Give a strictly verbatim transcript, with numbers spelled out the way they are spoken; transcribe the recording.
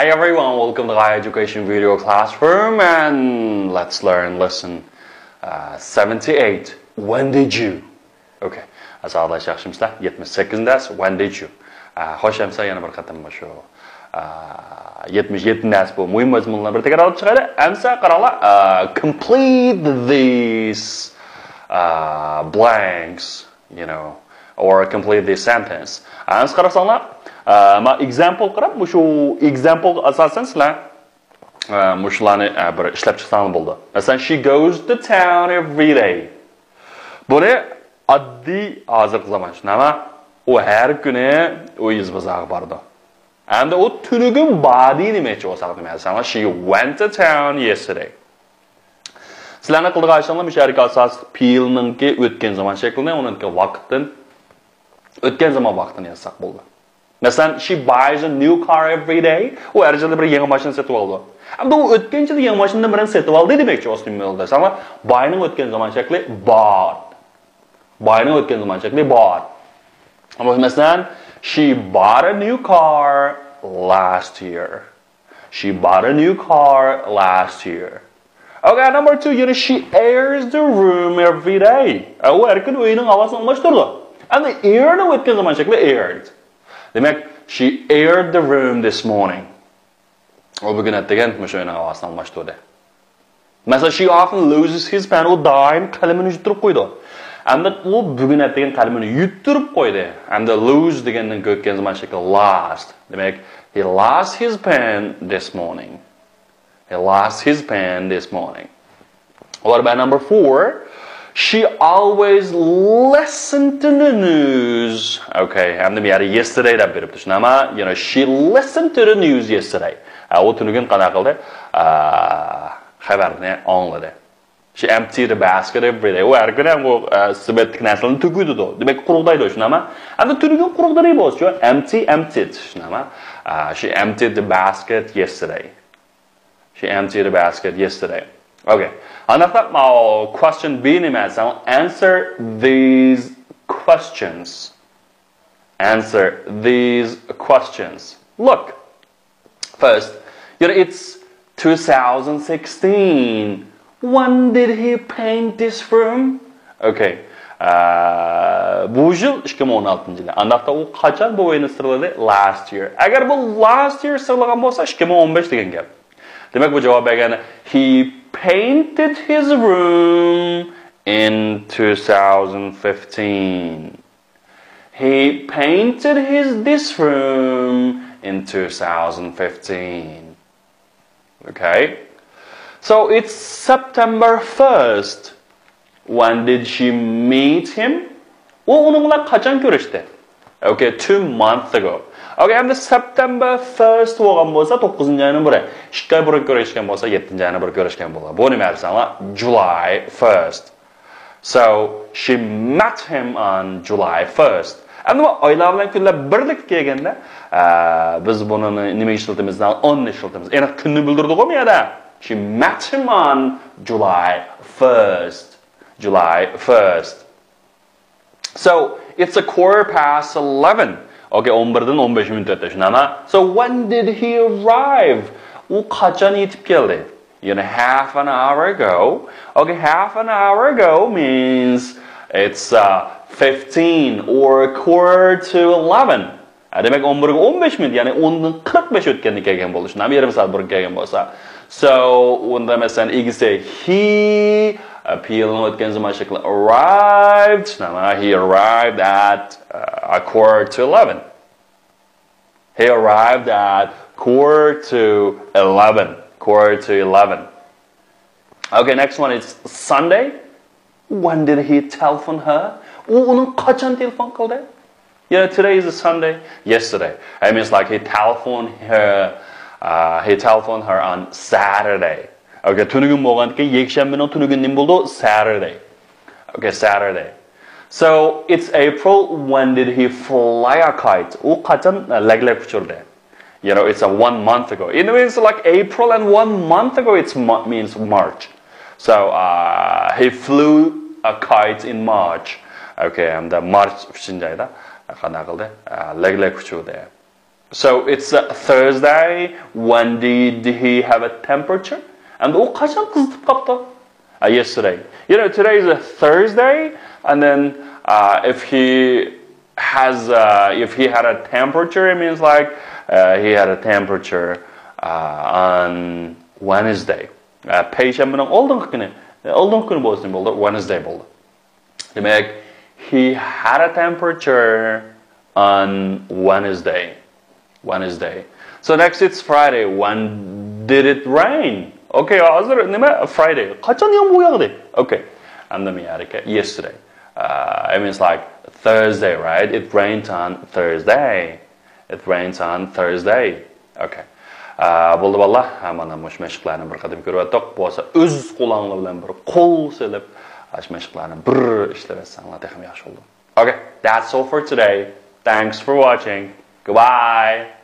Hey everyone, welcome to Gai Education Video Classroom and let's learn lesson uh, seventy-eight. When did you? Okay. Savoglashing, yaxshimisiz? Yetmish sakkizinchi dars. When did you? Uh, xo'sh, endi yana bir qatam shu uh, yetmish yettinchi dars bu muhim mazmunlarni bir takrorlab chiqaylik. Endi qaranglar, uh, complete these uh, blanks, you know, or complete this sentence. Endi qarasanglar, uh, ma example qarab, shu example asosan sizlar uh, mushularni uh, bir ishlab chiqsangiz bo'ldi. Masalan, she goes to town every day. Buni oddiy hozirgi zamon. Nima? U har kuni u yuz bozorga bordi. Endi u tunigun bordi demoqchi bo'lsak, nima desanglar, she went to town yesterday. Sizlarni qildigan ishinglar mushu yerga asosli fe'lningki o'tgan zamon shaklini, uningki vaqtdan, o'tgan zamon vaqtini yozsak bo'ldi. Masalan, she buys a new car every day. U har yili bir yangi mashina sotib oldi. Endi u o'tgan yili yangi mashinadan birini sotib oldi demoqchi bo'lsa nima bo'ldi desanglar, buy ning o'tgan zamon shakli bought. Buy ning o'tgan zamon shakli bought. Masalan, she bought a new car last year. She bought a new car last year. Okay, number two, you know, she airs the room every day. U har kuni uyning havosini almashtirdi. Endi air ni o'tgan zamon shakli aired. Demak, she aired the room this morning. U bugun ertagan mushu uyning havosini almashtirdi. Masalan, she often loses his pen. U doim qalamini yuttirib qo'ydi. Endi u bugun ertagan qalamini yuttirib qo'ydi. Endi lose degandan o'tgan zamon shakli lost. Demak, he lost his pen this morning. He lost his pen this morning. What about number four? She always listened to the news. Okay, endi bu yerda yesterday deb beribdi. Shunama, you know, she listened to the news yesterday. A, u tunigun qanaqa qildi? A, xabarni angladi. She emptied the basket every day. U har kuni ham u simetrik narsalarni to'kib yuradi. Demak, quruqlaydi, shunama. Endi tunigun quruqda ne bo'lishi? Empty, emptied, shunama. A, she emptied the basket yesterday. She emptied the basket yesterday. Okay. Anaqta, now question B nima desang, answer these questions. Answer these questions. Look. First, you know, it's two thousand sixteen. When did he paint this room? Okay. Uh, bu yil ikki ming o'n oltinchi yil. Anaqta u qachon bu o'yinni sirladi? Last year. Agar bu last year sirlagan bo'lsa, ikki ming o'n besh degan gap. Demak, bu javob bergani, he painted his room in two thousand fifteen. He painted his this room in two thousand fifteen. Okay? So it's September first. When did she meet him? U uning bilan qachon ko'rishdi? Okay, two months ago. Okay, endi September first bo'lgan bo'lsa, to'qqizinchi oyning biri. Ikki oy burun ko'rishgan bo'lsa, yettinchi oyning biri ko'rishgan bo'ladi. Bu nima desanglar? July first. So she met him on July first. Endi bu oylar bilan kunlar birlikka kelganda, a, biz buni nima ishlatamiz? On ishlatamiz. Aniq kunni bildirdi-ku bu yerda. She met him on July first. July first. So it's a quarter past eleven. Okay, o'n birdan o'n besh minut o'tdi, shundaymi? So when did he arrive? U qachon yetib keldi? You know, half an hour ago. Okay, half an hour ago means it's uh, fifteen or quarter to eleven. Ha, demak, o'n birga o'n besh minut, ya'ni o'ndan qirq besh o'tganda kelgan bo'lishi, nima, yarim soat burun kelgan bo'lsa. So, unda masalan, egizak he, uh, fe'lni o'tgan zamon shakli arrived, nima, he arrived at uh, a quarter to eleven. He arrived at quarter to eleven. Quarter to eleven. Okay, next one is Sunday. When did he telephone her? U uning qachon telefon qildi? You know, today is a Sunday. Yesterday. I mean, it's like he telephoned her. Uh, he telephoned her on Saturday. Okay, tunigun bo'lgandan keyin, yakshanbani tunigun nima bo'ldi? Saturday. Okay, Saturday. So it's April. When did he fly a kite? U qachon laglak uchirdi? You know, it's a one month ago. It means like April and one month ago, it's means March. So uh, he flew a kite in March. Okay, and the March uchinchi oyda qanday qildi? Uh, laglak uchirdi. So it's a Thursday. When did he have a temperature? ئەمدى ئۇ قاچان قىزىتىپ قاپتۇ? Uh, yesterday. You know, today is a Thursday, and then uh, if he has, uh, if he had a temperature, it means like uh, he had a temperature uh, on Wednesday. Uh, پەيشەنبىنىڭ ئالدىنقى كۈنى، ئالدىنقى كۈنى بولسۇن بولدى، Wednesday بولدى. دېمەك، he had a temperature on Wednesday. Wednesday. So next it's Friday. When did it rain? Okay, hozir nima? Friday. قاچان يامغۇر ياغدى? Okay. ئەمدى مەيەركە yesterday. Uh, it means like Thursday, right? It rained on Thursday. It rains on Thursday. Okay. Uh, بولدى باللا. ھە، مانا مۇشۇ مەشىقلەرنى بىر قېتىم كۆرۈۋەتتۇق. بولسا ئۆز قولۇڭلار بىلەن بىر قول سېلىپ، ئاشۇ مەشىقلەرنى بىر ئىشلەۋەتسەڭلار تېخىمۇ ياخشى بولىدۇ. Okay, that's all for today. Thanks for watching. Goodbye.